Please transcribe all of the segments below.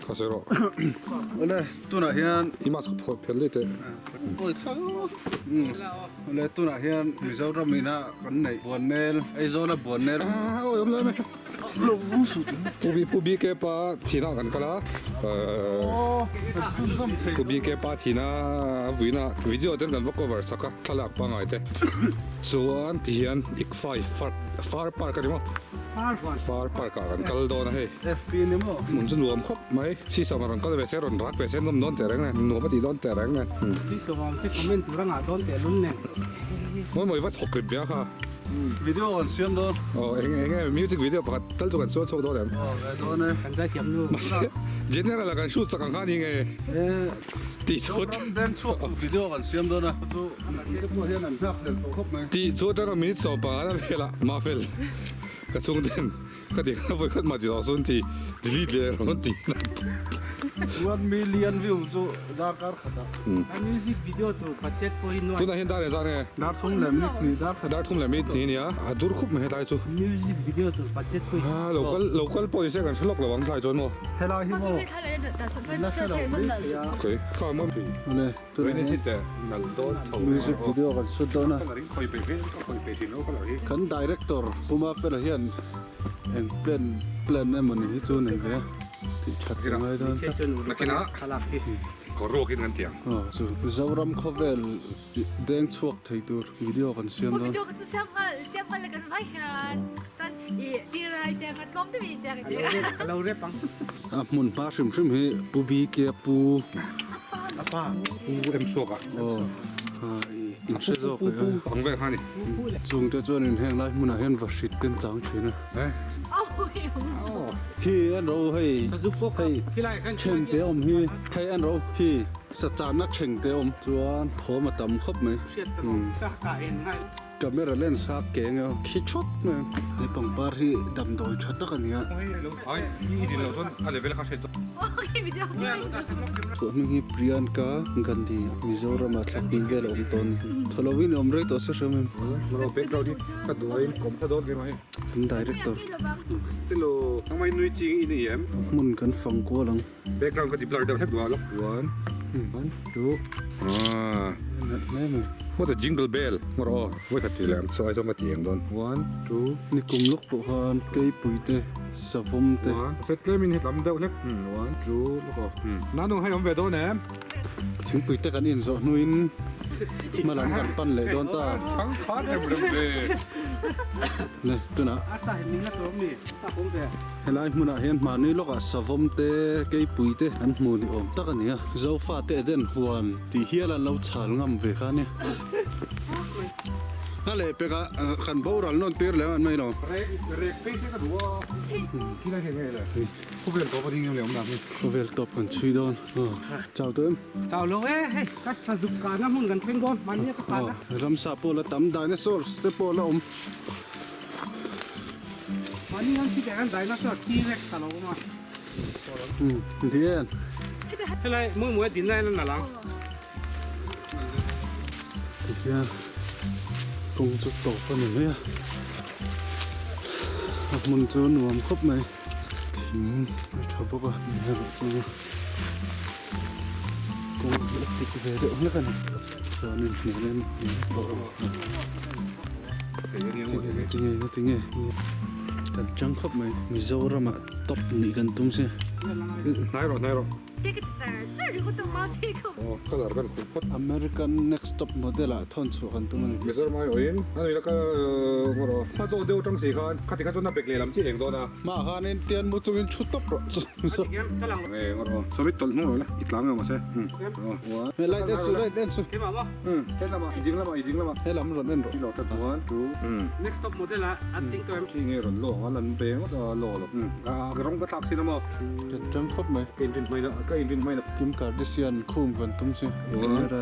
Ka sawi rawh. Awle tunah hian I mask phuah phelh daih teh. Awle tunah hian Mizoram ina kan neih Buannel, Aizawla Buannel. Awi awm lai mai. Pu B Pu BK pa thina kan kal a. Pu BK pa thina a vuina video ten kan va cover sak a thlalak pangai te. Chuan tihian Ikfai Far Park a ni maw? Far Park ah kan kal dawn a hei. FP ni maw? Hmun chu nuam khawp mai. Sisawm a rawn kal ve se, rawn rak ve se, nawm dawn teh reng nen, nuam a tih dawn teh reng nen. Sisawm awm se comment tur a ngah dawn teh lul nen. Mawi mawi va thawk rip ve a kha. Video kan siam dawn. Aw eng eng nge music video pakhat tal chu kan sual chhuak dawn em? Aw ve dawn e. Kan zaithiam nu. Mahse general a kan shoot sak ang kha ni nge? Tih chu. Ram veng chhuak tu video kan siam dawn a. Chu te pawh hian an nghak hlel tawh khawp mai. Tih chu atanga minute 15 a velah Mafel ka chhungten Ka ti kha vawi khat mah ti tawh chuan ti delete leh rawn ti 1 million view chu darkar khat ah. A music video tur budget pawh hi nuai. Tunah hian dar engzah nge? Dar thum leh minute hnih dar khat. Dar thum leh minute hnih a nia. A dur khup mai hetlai chu. Music video tur budget pawh hi. Ah local local pawh ni se kan hre lawk lo ang thlai chuan maw. Helai hi maw? Ila hre lo mai thei a. Okay kha maw. Awle tunah hian music video kan shoot dawn a. Kan director Pu Mafela hian eng plan plan emaw ni hi chu nei ve a tih that ka ngai dawn tlat. Aw chu Zoram khawvel deng chhuak thei tur video kan siam dawn. A hmun hma hrim hrim hi Pu BK Pu Pu em chhuak a. Aw in hre zawk e. Pu ang vel kha ni. Chung te chuan in heng lai hmunah hian va hrit ten chang thin a. Khi an ro hei hei then te awm hi hei an ro khi sachanna then te awm chuan thawm a tam khawp mai. Camera lens kha ke enge aw khi thawt mai a. He pangpar hi damdawi tha tak a ni a. Chhuah hming hi Priyanka Gandhi Mizoram ah thla hnih vel a awm tawh a ni. Thaw lo in awm rei tawh se hriam em. Kan director. Hmun kan fang kual ang. Background ka ti blur deuh hlek duh a lo. One, one, two. Ah. What a jingle bell. Ngawr aw. Voi khat ti leh ang. Saw ai chuan ka ti eng dawn. One, two. Ni kum lawk pawh khan keipui te, savawm te. One. Set tlem in hetlam deuh hlek. One, two, lawk aw. Nanung hei awm ve dawn em? Thingpui te kan inzawh hnuin hma lam kan pan leh dawn ta. Chang khan rem rem ve. Le tunah. Helai hmunah hian hmanni lawkah savawm te, keipui te an hmu ni awm tak a ni a. Zofa te Eden huan tih hial an lo chhal ngam ve kha a nia. A leh pekah kan boral nawn tir leh ang an mai lo. Rek rek phei se ka duh a. Khilai hei nge le. Khawvel tawp a ding em le awm dan hi. Khawvel tawp kan chhui dawn. Chau tawh em? Chau lo e, hei ka sazuk kahna hmun kan thleng dawn, mahni a ka kahna. Ramsa pawh la tam, dinosaurs te pawh la awm. Mahni an thi teh khan dinosaur T-rex a lo awm a. Di en. Helai mawi mawi a din lai an la lang. Tihian kawng chu tawp a ni mai a, a hmun chu a nuam khawp mai. Thing a tha bawk a, erawh chu kawng hi a pik ve deuh hlek a ni. Chuanin hnial em tinge tinge tinge kan chang khawp mai. Mizoramah top nih kan tum si. Hnai rawh hnai rawh. Colour kan khuh phawt. American Next Top Model ah thawn chhuah kan tum a ni. Mizoram ai awhin a nui laka ngaw rawh. Hma zawh deuh atang si khan khati kha chuan a bek lehlam chiah eng dawn a. Hmaah khanin tian mu chungin thu tawp rawh. Nge ngaw rawh. Sawmit tawlh hnung rawh la i tlang emaw se. He light en su light en su. He lamah i ding lamah i ding lamah. He lam rawn en rawh. I lo tlat one two. Next top model ah an ding tawh em? Khi nge rawn lawng a lan ve ngawt a law lo. A rawng ka thlak sin a maw? Kan tang khawp mai. Ka inrin hmain a ka inrin hmain a. Kim Kardashian khum kan tum si. Camera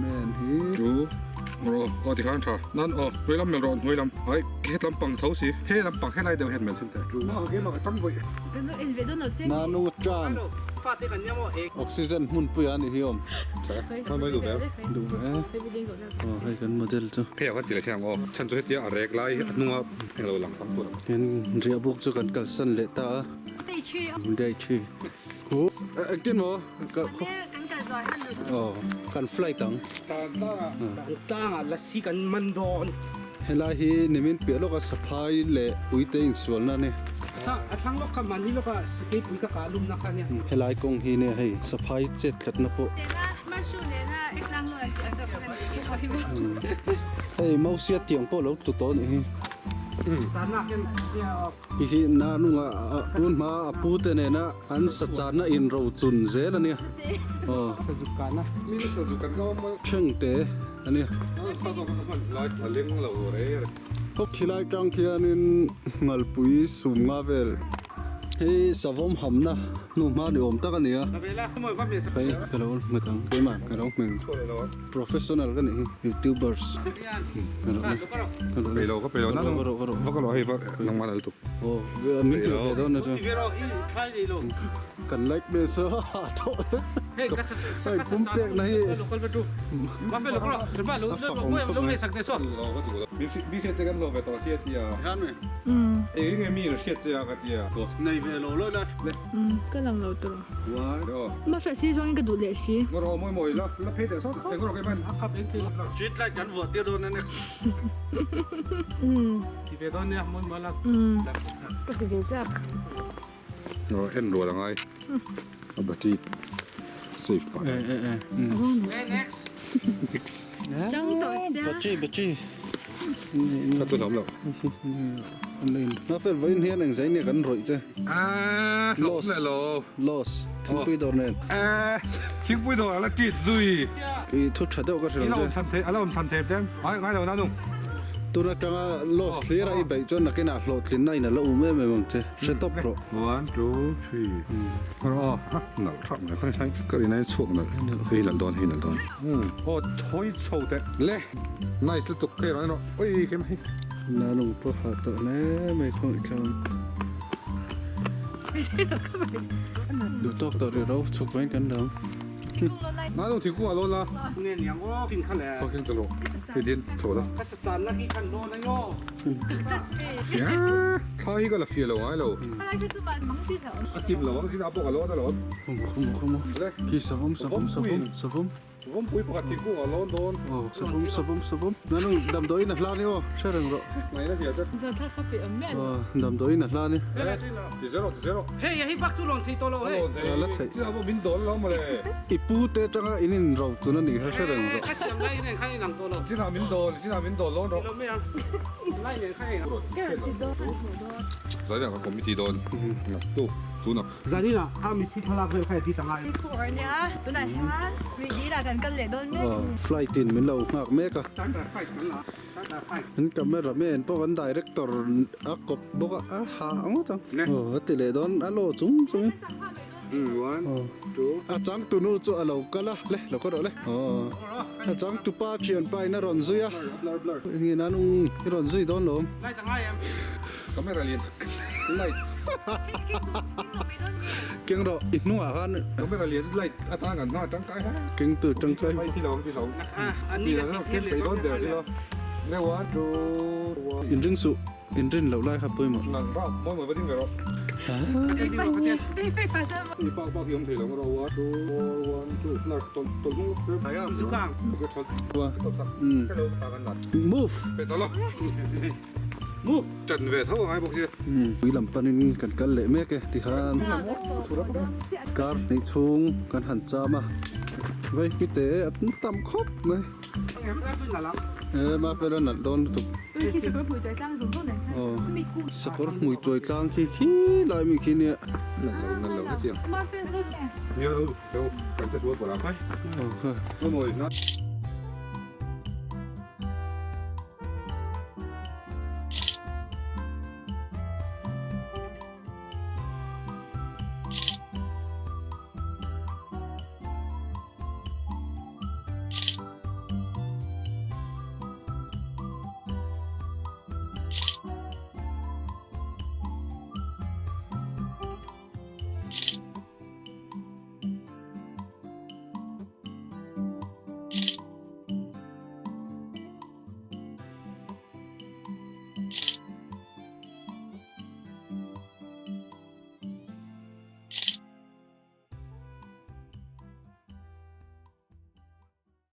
man hi. Two. Rawh aw tikhan tha nan aw hnuai lam melh rawh hnuai lam ai he lampang tho si he lampang helai deuh hian melh chhin teh. Nanu tan oxygen hmunpui a nih hi awm. Duh ve aw hei kan model chu. Phei ah khan ti leh chiang aw chhan chu hetia a rek lai a hnunga englo lang tam tur ang. Hian riah buk chu kan kalsan leh ta a. Dei thi. Huh engtin maw ka aw kan flight ang. Tlangah lasi kan man dawn. Helai hi nimin piah lawka saphai leh uite insualna a ni. A thlang lawk kha mahni lawka keipui ka kah lumna kha ania. Helai kawng hi nia hei saphai chet tlatna pawh. Hei Mosia tiang pawh lo tlu tawh a nih hi. Hi hi na nunga tun hma a pu te nena an sachanna in ro chun zel a nia. Aw. Thleng te a nia. Hawk khilai tang khianin ngalpui sum nga vel hi savawm hamna hnu hma ni awm tak a ni a. Hei ka lo hmet ang keimah ka lo hming professional ka nih hi youtubers. Peilo ka peilo na va ka lo hei va nangmah lal tuk. Aw min peih ve dawn a chu. Kan like ve sa tawh hei pum pek na hi a fak awm khawp mai. Mi hriat che kan lo ve tawh sia tia. Eng nge mi in hriat che a ka tia. Nei ve lo lo la. Ka lang lo tur. Mafia si zawngin ka duh leh si. Ngaw rawh mawi mawi la la phei teh sawt eng rawh keimah in. Street light kan vuah tir dawn a next. Ti ve dawn nia mawi mawi la. Ka ti ve chak. Aw en rual angai. A battery save pah. Eh eh eh. Next. Next. Chang tawh sia. Battery battery. Ka chu hlawm lo. Na fel vawiin hian eng zai nge kan rawih che? Loss lo. Loss. Thingpui dawr nen. Thingpui dawr ala tit zui. I thu tha deuh ka hre lo che. Ala awm than thei tlem. Ngai ngai lo na nung. Tun atanga loss thlir a i beih chuan nakinah hlawhtlinna in ala um em em ang che. Hre tawp rawh. One, two, three. Aw, nalh thap mai. Ka rin aiin chhuak nalh. Hei nalh dawn, hei nalh dawn. Aw, thawi chho teh. Le, nice lutuk. Hei rawn en rawh. Oi, keimah hi. Na lung pawh hah tawh hle mai khaw i tlang. Duh tawk tawh rih ro, chhuk vawiin kan dang. Na lung thingkung a lawn la. Khaw keng tawh rawh. Hei din chho la. Thla hi ka la fiah lo ngai lo. A tim lo ang sin a pawh ka lawn alawm. Khaw khaw khaw. Khi savawm savawm savawm savawm. Vawmpui pakhat thingkung a lawn dawn. Aw, savawm, savawm, savawm. Nanung, damdawiin a hla ni aw, hre reng rawh. Ngaihna hria che. Zawthlak kha pe awm miah lo. Aw, damdawiin a hla ni. Ti zel rawh, ti zel rawh. Hei, hei bak chu lawn thei tawh lo hei. A lawn thei. A la theih. Chutah pawh min dawn lo mawle. I pu te atanga in in ro chun a nih kha hre reng rawh. Ka siam lai nen khan inang tawh lo. Chinah min dawn, chinah min dawn lawn rawh. Ti lo mai ang. Lai nen khan inang. Ka rawn ti dawn, han hmuh dawn. Zaninah ka committee dawn. Naktuk, tunah. Zaninah a mitthi thlalak vel kha i ti ta ngai. Thur a nia, tunah hian Rihli-ah kan kal leh dawn mek a ni. Flight in min lo nghak mek a. Charter flight kan la, charter flight. An camera man pawh kan director a kawp bawk a, a ha ngawt ang. Aw a ti leh dawn a law chung chung in. A changtunu chu a lo kal a, le lo kal rawh le. Aw a changtupa thianpa in a rawn zui a. Enge nan ung i rawn zui dawn lawm. Light a ngai em? Camera lian light. Keng rawh i hnungah khan. Camera lian light atang kan hma tangkai ha. Keng tu tangkai. Mai thi lo thi lo. Ti lo ken pei dawn der si lo. Ne one two one. In ring suh in rin loh lai kha pawimawh. Nang rap mawi mawi va ding ve rawh. I bak bak hi awm thei lo rawh one two one two lar tawlh tawlh hnung Zukang. Move. Pe tawlh lo. Move! Ṭan ve tho a ngai bawk sia. Pui lam panin kan kal leh mek e tikhan kar hnih chhung kan han cham a, vai hmite a tam khawp mai. E mafel a nalh dawn lutuk. Aw sakawr hmui tuai tlang khi khi lai mi khi nia. Nalh lo nalh lo hetiang. Nia lo kan te sual pawh la. Aw kha. Mawi mawi.